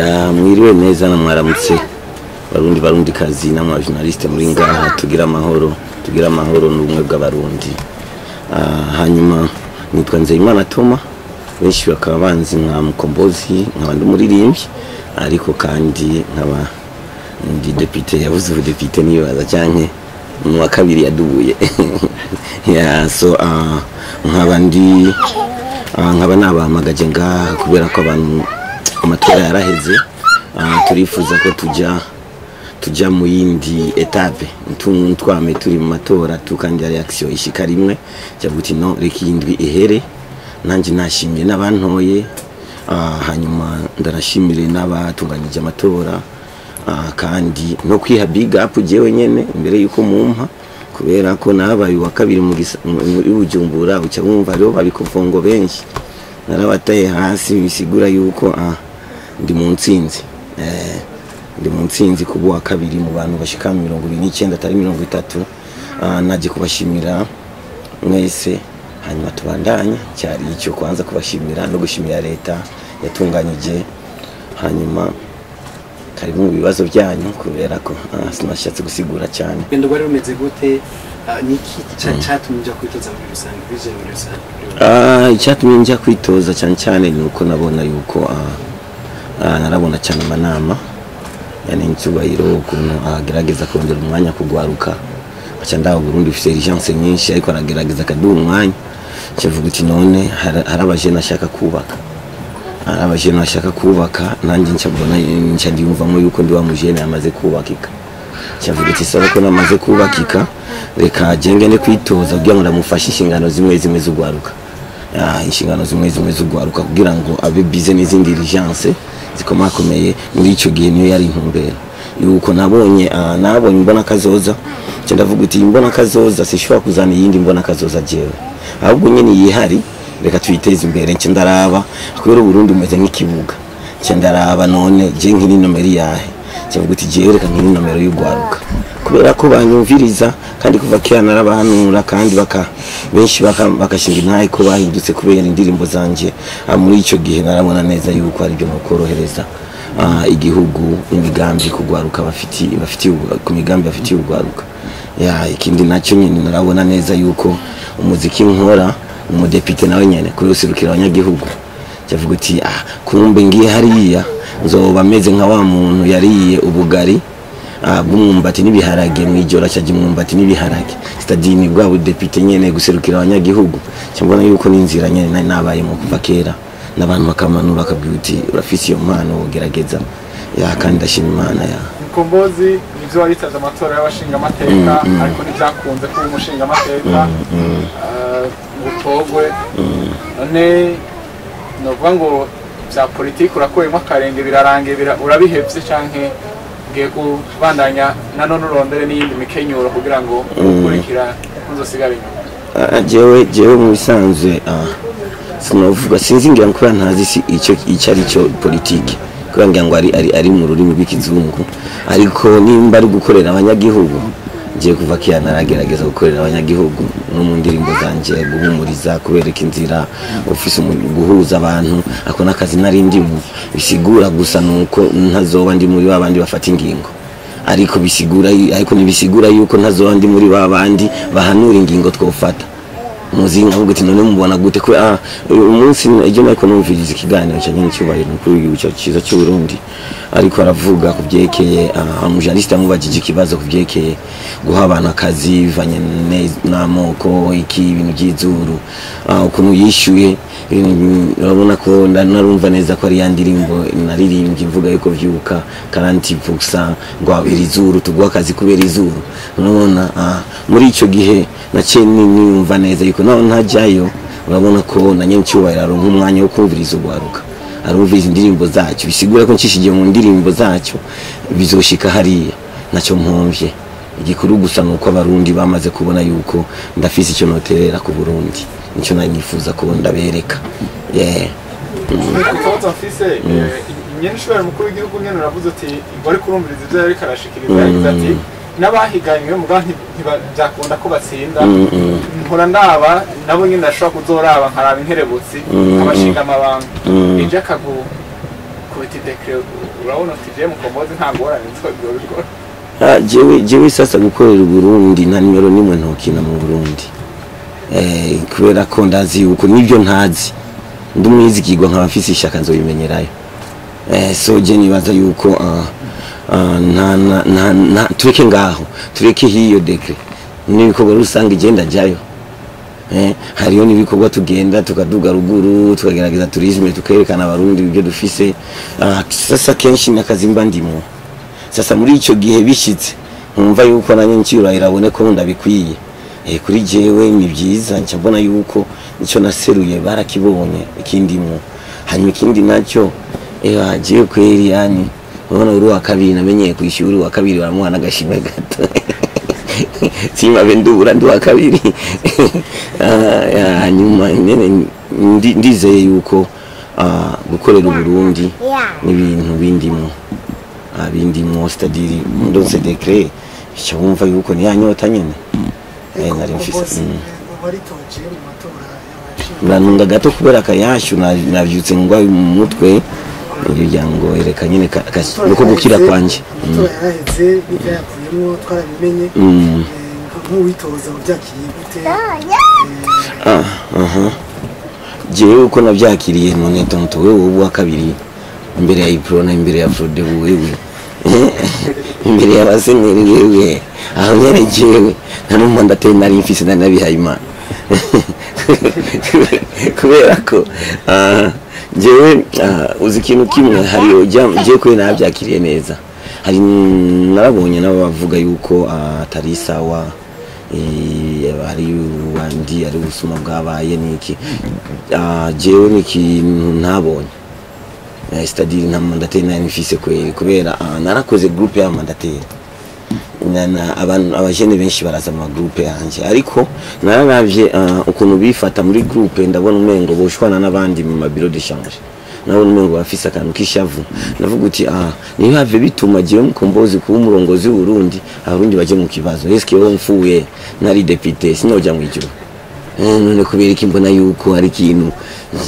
Mwiriwe neza na mwaramutse Barundi, Barundi kazi na mwa journaliste muri ngaha. Tugira amahoro, tugira amahoro n'ubumwe bw'Abarundi. Hanyuma nitwa Nzeyimana Toma, benshi bakaba banzi nka Mukombozi, nkaba ndi umuririmbyi, ariko kandi nkaba ndi député. Yavuze ubudepite nibaza canke mu wa kabiri yadubuye ya so nkaba ndi nkaba nabahamagaje ngaha kubera ko abantu amatora yaraheze. Turifuza ko tujya mu yindi étape. Twame turi mu matora tu kandi ari action ishika rimwe. Cyavuga uti no reka iyi ndwi ihere nanjye nashimye n'abantoye, hanyuma ndanashimire n'abatunganyije amatora, kandi no kwiha big up jewe nyene imbere yuko mumpa, kubera ko nabaye uwa kabiri muri Bujumbura. Uca wumva rero babikuvongo benshi narabataye hasi, bisigura yuko ndi mu ntsinzi, ndi mu ntsinzi kuba uwa kabiri mu bantu bashika 29 atari 30. Naje kubashimira mwese, hanyuma tubandanye. Cyari icyo kwanza kubashimira no gushimira leta yatunganyije. Hanyuma karibu mu bibazo byanyu, kubera ko sinashatse gusigura cyane. Urugendo rwari rumeze gute? Niki catumye uja kwitoza muri rusange, bije muri rusange? Icyatumye njya kwitoza cyane cyane ni uko nabona yuko narabona cyane amanama yani insubahiro ukuntu agerageza kongera umwanya kugwaruka, aca ndaho Burundi ufite urgence nyinshi, ariko aragerageza akaduha umwanya. Kivuga uti none hari abajene ashaka kubaka, hari abajene ashaka kubaka, nanjye nca mbona, nca ndiyumvamo yuko ndi wa mujene amaze kubakika. Cyavuga ati saba ko namaze kubakika, reka jenge ne kwitoza kugira ngo ndamufashe inshingano zimwe zimwe z'ugwaruka, inshingano zimwe zimwe z'ugwaruka, kugira ngo abe bize n'izindi urgence zikomakomeye. Muri icyo gihe niyo yari intumbero yuko nabonye, nabonye imbona kazoza. Nca ndavuga uti imbona kazoza sishobora kuzana iyindi mbona kazoza jewe, ahubwo nyine yihari reka tuyiteze imbere. Nca ndaraba, kubera Burundi umeze nk'ikibuga, nca ndaraba none je nkiri nomero yahe? Cyavuga uti jewe reka nkiri nomero y'ugwaruka, kubera ko banyumviriza kandi kuva kera narabahanura, kandi baka benshi bakashinga intahe ko bahindutse kubera indirimbo zanje. Muri icyo gihe narabona neza yuko ari byo mu korohereza igihugu imigambi kugwaruka bafitiye ku migambi bafitiye ugwaruka ya. Ikindi nacyo nyine narabona neza yuko umuziki nkora, umudepite nawe nyene kuri userukira abanyagihugu. Cyavuga uti kumbe ngiye hariya nzoba meze nka wa muntu yariye ubugari bw'umwumbati n'ibiharage mwijoro, acaja imwumbati n'ibiharage, c'est-à-dire ni bwa budepite nyene guserukira abanyagihugu. Cyambona yuko n'inzira nyene nari nabayemo kuva kera, n'abantu bakamanura bakabwira uti urafise iyo mpano, gerageza ya. Kandi ndashima Imana ya. Mukombozi, nivyo waritabye amatora y'abashingamateka, ariko ntibyakunze kuba umushingamateka ngo utogwe. None novuga ngo vya politiki urakuyemo akarenge, birarangiye, urabihevye, canke ugiye kubandanya nanone urondere n'iyindi mikenyuro kugira ngo ukurikira ntuzosigare inyuma? Jewe mu bisanzwe sinovuga, sinzi, ngira ngo kubera ntazi si icyo icyo ari cyo politiki, kubera ngira ngo ari mu rurimi rw'ikizungu. Ariko nimba ari gukorera abanyagihugu, ngiye kuva kera naragerageza gukorera abanyagihugu no mu ndirimbo zanje, guhumuriza, kubereka inzira, ufise guhuza abantu. Ako n'akazi nari ndimo. Bisigura gusa nuko ntazoba ndi muri ba bandi bafata ingingo, ariko bisigura, ariko ntibisigura yuko ntazoba ndi muri ba bandi bahanura ingingo twofata. Muzi nkavuga ati none mubona gute ko uyu munsi ejo nariko numviriza ikiganiro cya nyene cyubahiro umukuru w'igihugu cyacu cyiza cy'u Burundi, ariko aravuga ku byerekeye umujournaliste amubajije ikibazo ku byerekeye guha abantu akazi bivanye n'amoko, iki ibintu by'izuru, ukuntu yishyuye, urabona ko narumva neza ko ari ya ndirimbo naririmbye mvuga yuko vyuka 40% ngo iri zuru tuguha akazi kubera izuru. Urabona muri ico gihe naciye niyumva neza yuko naho ntajyayo, urabona ko na nyene cyubahiro aronka umwanya wo kumviriza ugwaruka, arumviriza indirimbo zacyo. Bisigura ko ncishije mu ndirimbo zacyo bizoshika hariya, nacyo mpomvye. Igikuru gusa nuko Abarundi bamaze kubona yuko ndafise icyo noterera ku Burundi, nicyo nari nifuza ko ndabereka, yeah. Ikibazo mfise, imyenda ishobora mukuru w'igihugu nyene uravuze uti ngo ariko urumviriza ivyo yariko arashikiriza, yagize ati n'abahiganywe muga ntibyakunda ko batsinda, mpora ndaba nabo nyene ndashobora kuzoraba nkaraba inkerebutsi abashinga amabanga ejo akagu. Bagikubita décret, urabona uti je Mukombozi nta ngorane nzobikora? Ah, jewe sasa gukorera Burundi, nta nimero nimwe ntokina mu Burundi, kubera ko ndazi yuko nibyo ntazi ndi umwizigirwa, nkaba mfise ishaka, nzobimenyerayo. So je nibaza yuko nta tureke ngaho, tureke hiyo décret n'ibikorwa rusange igenda jayo. Hariyo n'ibikorwa tugenda tukaduga ruguru, tukagerageza tourisme, tukerekana Abarundi ibyo dufise. Sasa kenshi n'akazi mba ndimo. Sasa muri ico gihe bishitse nkumva yuko nanjye nciyura irabone ko ndabikwiye, kuri jewe ni byiza, nca mbona yuko icyo naseruye barakibonye ikindimo. Hanyuma ikindi nacyo, jewe kweri, yani urabona uri wa kabiri, namenyeye kwishyura uri wa kabiri baramuha n'agashimwe gato, simabe ndubura ndi wa kabiri. Hanyuma nyene ndizeye yuko gukorera Uburundi n'ibintu bindimo, bindimo, c'est-à-dire ndonse décret icyo wumva yuko ni yanyota nyene nari mfise. Waritoje mu matora y'abashinzwe? Murantunga gato kubera akayashu, navyutse ngwa mu mutwe, kugira ngo ereka nyene nuko gukira kwanje. Amatora yaraheze, n'ibyayavuyemo twarabimenye. Nk'uwitoza wabyakiriye gute? Ah, aha. Jewe uko navyakiriye, none tonto wewe ubu wa kabiri imbere ya Iprona, imbere ya Frodebu, wewe imbere y'abaseneri, wewe aho nyene jewe nta n'umwandateri nari mfise, nari nabihaye Imana, kubera ko jewe uzi ikintu kimwe, hari ujya jewe kuri nabyakiriye neza. Hari narabonye nabo bavuga yuko atari sawa, hari wandi ari ubusuma bwabaye niki. Jewe ni ikintu ntabonye, c'est-à-dire nta mandataire nari mfise kweri, kubera narakoze groupe y'aba mandataire, na abantu abajene benshi baraza mu groupe yanje, ariko nararavye ukuntu bifata muri groupe, ndabona umengo boshwana n'abandi mu ma bureau d'échange, nabona umengo bafise akantu k'ishavu. Ndavuga uti ntibihave bituma jewe Mukombozi kuba umurongozi w'Uburundi, Abarundi baje mu kibazo. Eske wowe mfuye nari député sinoja mu ijuru? None kubera iki mbona yuko hari ikintu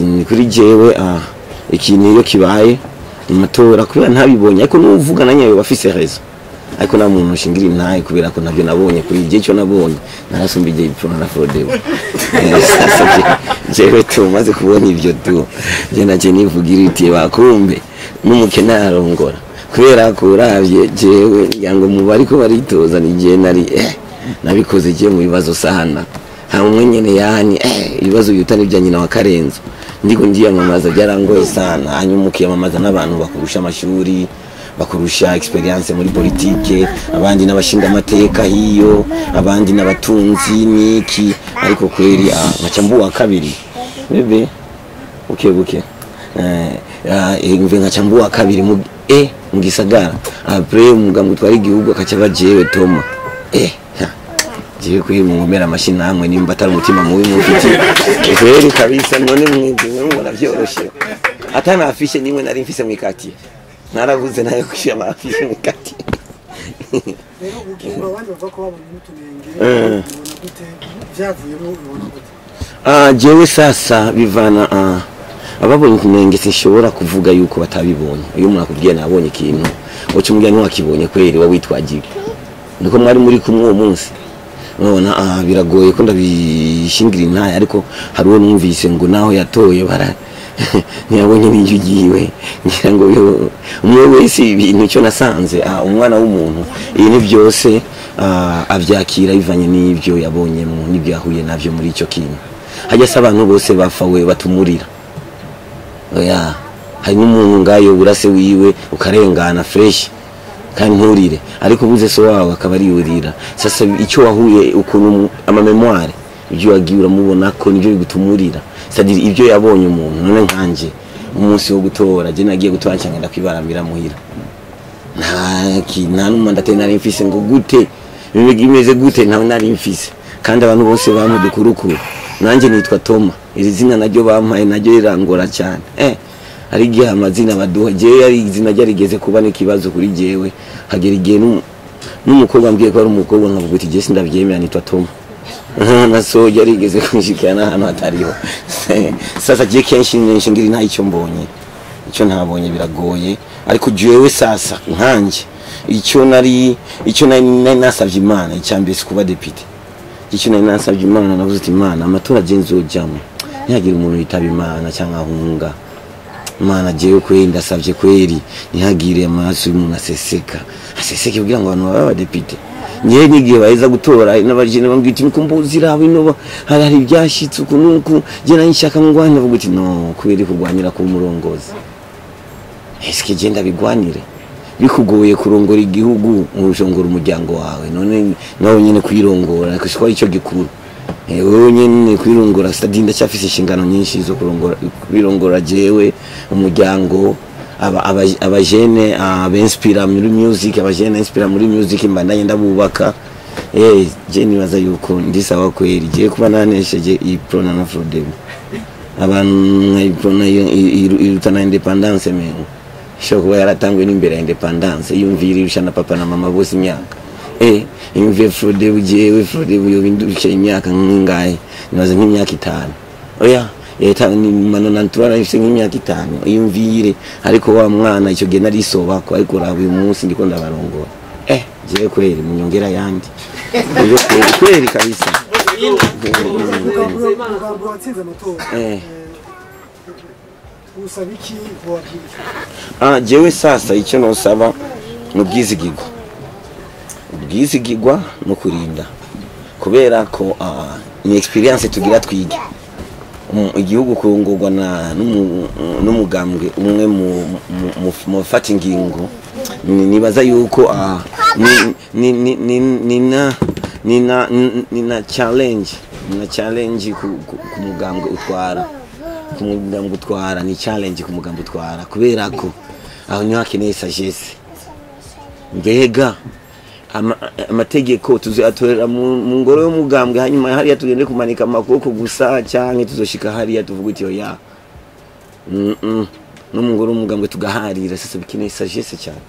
ni kuri jewe, ikintu iyo kibaye mu matora, kubera ntabibonye, ariko n'uvuga na nyayo bafise raison, ariko nta muntu ushingira intahe kubera ko ntabyo nabonye. Kuri igihe cyo nabonye narasumba igihe Iprona na Frodebu. Sasa jewe tumaze kubona ibyo tu, je naje nivugira iti bakumbe n'umukene ararongora, kubera ko uravye jewe ngira ngo mu bariko baritoza ni je nari nabikoze je mu bibazo sana hamwe nyene, yani ibibazo bitari bya nyina wa Karenzo, ndiko ndiyamamaza byarangoye sana. Hanyuma ukiyamamaza n'abantu bakurusha amashuri, bakurusha experience muri politike, abandi n'abashinga amateka hiyo, abandi n'abatunzi niki, ariko kweri nkaca mbuwa kabiri bebe buke buke, mve nkaca mbuwa kabiri mu gisagara, après umugambwe utwara igihugu akaca bajewe Toma. Ha, jewe kweri mungomera amashi namwe, nimba atari umutima mubi mufite kweri kabisa. None mwebwe mubona vyoroshe? Atana affiche nimwe nari mfise mw'ikatiye, narabuze nayo kushira ama affiche mw'ikatiye. Rero ukingo abandi bavuga ko babonye n'utunenge, ubona gute? Byavuyemo ubona gute? Jewe sasa bivana, ababonye utunenge sinshobora kuvuga yuko batabibonye. Iyo umuntu akubwiye nabonye ikintu, uca umubwira ntiwakibonye kweri, wowe witwagiye niko mwari muri kumwe uwo munsi. Urabona, biragoye ko ndabishingira intaye, ariko hari uwo numvise ngo naho yatoye bara ntiyabonye n'icyo ugiwe. Ngira ngo umwe wese ibintu icyo nasanze, umwana w'umuntu ibintu byose avyakira bivanye n'ibyo yabonyemo n'ibyo yahuye navyo muri icyo kintu. Hajya se abantu bose bapfa we batumurira? Oya, hari n'umuntu ngayo burase wiwe ukarengana fresh kandi nturire, ariko ubuze so wawe akaba ari urira. Sasa icyo wahuye, ukuntu ama mémoire, ibyo wagiye uramubona ko nibyo bigutumurira, c'est-à-dire ibyo yabonye umuntu. None nkanje umunsi wo gutora, je nagiye gutora nca ngenda kwibaramira muhira, nta n'umwandateri nari mfise ngo gute bimeze gute, ntawe nari mfise, kandi abantu bose bamudukurukuru. Nanjye nitwa Toma, iri zina naryo bampaye naryo rirangora cyane. Hari igihe amazina baduha, jewe ari izina ryarigeze kuba n'ikibazo kuri jewe, hagera igihe n'umukobwa ambwiye ko ari umukobwa nkavuga uti je sindavyemera, nitwa Toma. Na so yarigeze kunshikira n'ahantu hatariho. Sasa je kenshi nshingira nta icyo mbonye. Icyo ntabonye biragoye, ariko jewe sasa nkanje icyo nari nasavye Imana, icyambere si kuba depite. Icyo nari nasavye Imana, navuze ati: "Imana, amatora je nzojamwo, ntihagire umuntu yitaba Imana cyangwa ahunga. Imana, jewe kweri ndasavye kweri, ntihagire amaraso y'umuntu aseseka, aseseke kugira ngo abantu babe abadepite." Nyewe n'igihe baheza gutora n'abajene bambwira ati: "Mukombozi, raba ino hari ibyashitse uku nuku." Je nari nshaka ngwane, ndavuga uti: "No kubera kurwanira kuba umurongozi, eske je ndabigwanire?" Bikugoye kurongora igihugu, urongora umuryango wawe, none nawe nyene kwirongora siko icyo gikuru. Wewe nyene kwirongora sitadi, ndacyafise inshingano nyinshi zo kurongora, kwirongora jewe, umuryango, abajene abenspira muri music, abajene inspira muri music, mbandanye ndabubaka. Je nibaza yuko ndisawa kweri. Je kuba nanesheje Uprona na Frodebu, abantu nka Uprona iruta na indépendance, mengo ishobora kuba yaratanguye n'imbere ya indépendance. Yumvira irusha na papa na mama bose imyaka. Yumviye Frodebu, jewe Frodebu yoba indusha imyaka nk'ingahe? Nibaza nk'imyaka 5. Oya, yeta ni mano nantura ifise nk'imyaka 5, yumvire. Ariko wa mwana icyo gihe narisobako, ariko raba uyu munsi ndiko ndabarongora. Jewe kweri munyongera yandi. Iyo kweri kweri kabisa. Umugambi watsinze amatora, usaba iki, wabwira iki? Ah, jewe sasa icyo nosaba ni ubwizigirwa, ubwizigirwa no kurinda, kubera ko ni expérience tugira twige. Igihugu kurongorwa na n'umugambwe umwe mu bafata ingingo, nibaza yuko ni na challenge ku mugambwe utwara, ku mugambwe utwara, ni challenge ku mugambwe utwara, kubera ko aho niho hakeneye sagesse. Mbega amategeko tuzoyatorera mu ngoro y'umugambwe, hanyuma hariya tugende kumanika amakoko gusa, canke tuzoshika hariya tuvuga uti: "Oya, no mu ngoro y'umugambwe tugaharira." Sasa bikeneye sagesse cyane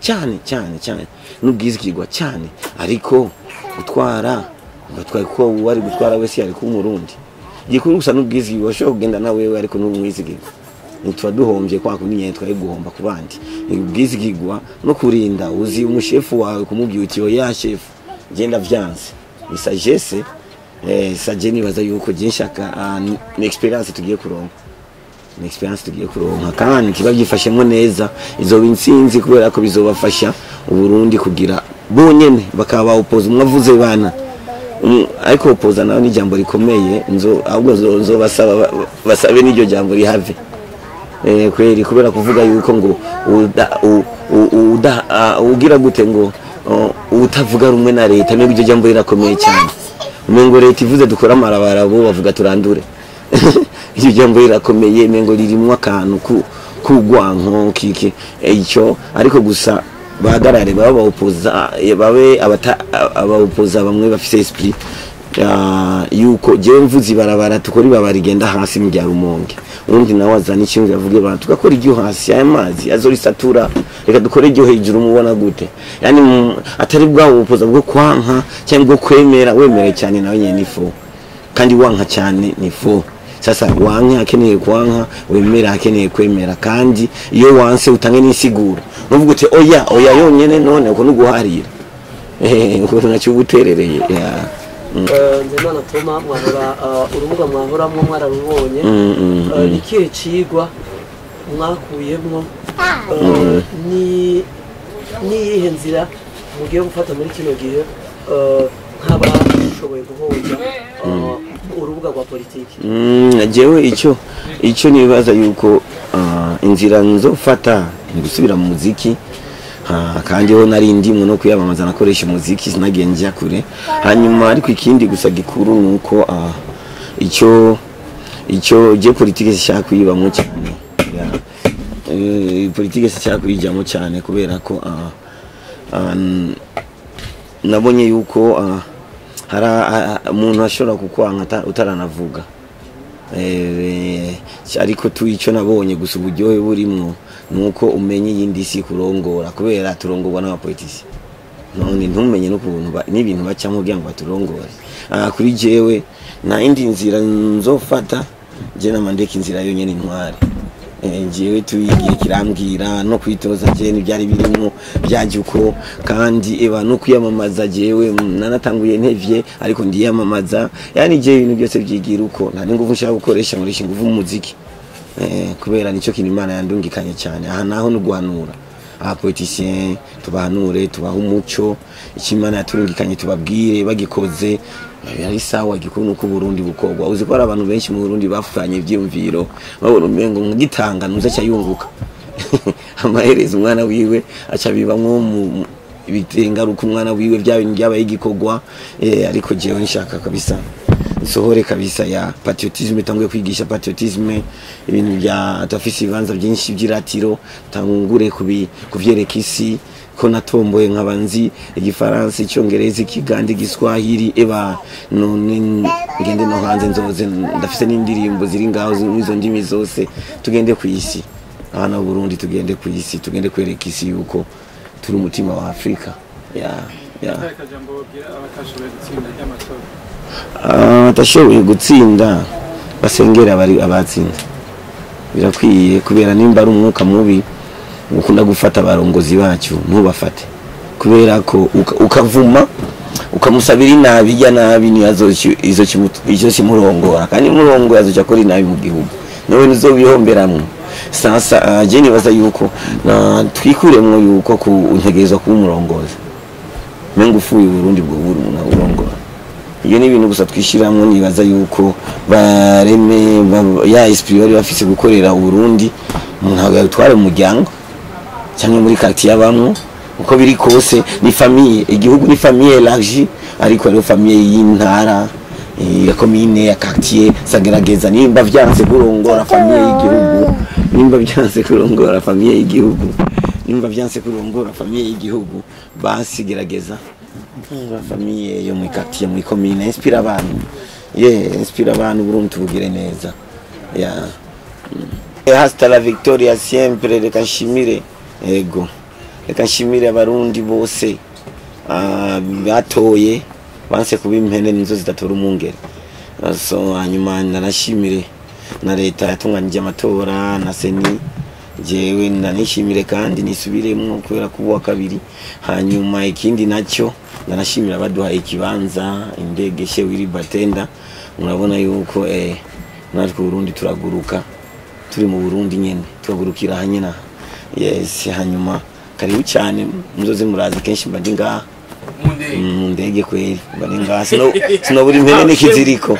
cyane cyane cyane n'ubwizigirwa cyane. Ariko gutwara batwaye ko wari gutwara wese yari kuba Umurundi, igikuru gusa n'ubwizigirwa. Ushobora kugenda na wewe ariko n'umwizigirwa, ntituba duhombye kwa kundi nyene twari guhomba ku bandi. Ubwizigirwa no kurinda, uzi umushefu wawe, kumubwira uti: "Oya shefu, genda vyanse." Ni sagesse. Saje nibaza yuko je nshaka ni expérience tugiye kuronka, ni expérience tugiye kuronka, kandi kiba byifashemo neza izoba intsinzi, kubera ko bizobafasha Uburundi kugira bonyene bakaba opoza. Umwe avuze bana, ariko opoza nawe ni ijambo rikomeye, nzo ahubwo nzobasaba basabe n'iryo jambo rihave. Kweri, kubera kuvuga yuko ngo ugira gute ngo utavuga rumwe na leta, mbega iryo jambo rirakomeye cyane. Umengo leta ivuze dukora amarabara, bo bavuga turandure. Iryo jambo rirakomeye, umengo ririmwo akantu k'urwanko kiki icyo. Ariko gusa bahagarare, babe abaopoza, babe abaopoza bamwe bafise esprit yuko jewe mvuze ibarabara, tukora ibarabara rigenda hasi mu bya Rumonge, ubundi nawe azana ikintu yavuge bantu tugakora iryo hasi, aya mazi azorisatura, reka dukore iryo hejuru, mubona gute? Yani atari bwa bupoza bwo kwanka cyangwa bwo kwemera. Wemere cyane nawe nyene ni faux, kandi wanka cyane ni faux. Sasa wanka akeneye kwanka, wemera akeneye kwemera, kandi iyo wanse utange n'insiguro, nuvuga uti: "Oya, oya" yonyene, none uko nuguharira uko nacyo ubuterereye yeah. Nzeyimana Toma, mwahora urubuga mwahoramwo mwararubonye. Ni ikihe cigwa mwakuyemwo? Ni niyihe nzira mugiye gufata muri kino gihe nk'abashoboye guhuza urubuga rwa politiki? Jewe icyo nibaza yuko inzira nzofata ni gusubira mu muziki. Kandi ho nari ndimwe no kwiyamamaza nakoresha umuziki, sinagiye njya kure. Hanyuma ariko ikindi gusa gikuru nuko icyo je politike sishaka kuyibamo cyane. Yeah. Politike sishaka kuyijyamo cyane, kubera ko nabonye yuko hari umuntu ashobora kukwanga utaranavuga. Ariko tu icyo nabonye gusa uburyohe burimwo nuko umenye iyindi si kurongora, kubera turongorwa n'abapolitisi, none ntumenye n'ukuntu n'ibintu bacamo kugira ngo baturongore. Kuri jewe nta yindi nzira nzofata, je namandeka inzira yonyene intware. Jewe tuyigiye kirambwira no kwitoza je n'ibyari birimo byaje uko, kandi eba no kwiyamamaza jewe nanatanguye ntevye ariko ndiyamamaza, yani je ibintu byose byigira uko, nta n'inguvu nshaka gukoresha nkoresha inguvu mu muziki, kubera nico kintu Imana yandungikanye cyane. Aha naho no guhanura aba politicien, tubahanure, tubahe umuco, icyo Imana yaturungikanye tubabwire, bagikoze ari sawa. Gikuru nuko Burundi bukogwa. Uzi ko hari abantu benshi mu Burundi bafanye ivyiyumviro, babona umengo ngitanga nuza cyayunguka amaherezo umwana wiwe aca bibamwo mu ibitengaruka umwana wiwe bya bintu byabaye igikorwa. Ariko jewe nshaka kabisa nsohore kabisa ya patriotisme, tanguye kwigisha patriotisme, ibintu bya tafisi ibibanza byinshi by'iratiro, tangure kuvyereka isi ko natomboye nkabanzi igifaransa, icyongereza, ikigande, igiswahili, eba none ngende no hanze nzoze ndafise n'indirimbo ziri ngaho n'izo ndimi zose, tugende ku isi, abana b'u Burundi tugende ku isi, tugende kwereka isi yuko turi umutima wa Afrika. Ya Akajambo babwira abatashoboye gutsinda ry'amatora. Abatashoboye gutsinda basengera abari abatsinze, birakwiye, kubera nimba ari umwuka mubi ukunda gufata abarongozi bacu ntubafate, kubera ko ukavuma ukamusabira inabi ijya nabi niyo izokimurongora, kandi murongo azoca akora inabi mu gihugu nawe nizobihomberamwo. Sasa je nibaza yuko twikuremwo yuko kuntegerezwa kuba umurongozi, menga ufuye Burundi bwo buri umuntu urongora. Iyo ni ibintu gusa twishiramwo, nibaza yuko bareme ya esprit bari bafise gukorera Burundi, umuntu yatware mu muryango cyangwa muri quartier yabamwo, uko biri kose ni famille, igihugu ni famille élargie, ariko hariho famille y'intara, ya commune, ya quartier. Sagerageza nimba vyanse kurongora famille y'igihugu, nimba vyanse kurongora famille y'igihugu, nimba vyanse kurongora famille y'igihugu, basi gerageza famille yo muri quartier, muri commune, inspire abantu, inspire abantu Burundi tubugire neza. Hasta la victoria siempre. Reka nshimire, ego reka nshimire abarundi bose batoye banse kuba impene nizo zidatora umwungere. So hanyuma ndanashimire na leta yatunganije amatora na seni, jewe ndanishimire kandi nisubiremwo kubera kuba kabiri. Hanyuma ikindi nacyo ndanashimira abaduhaye ikibanza, indege Shewiri Batenda, murabona yuko natwe Burundi turaguruka, turi mu Burundi nyene turagurukira hanyina. Yes, hanyuma karibu cyane muzoze muraza kenshi, mba ndi ngaha mu ndege kweri, mba ndi ngaha sinobura impene n'ikiziriko.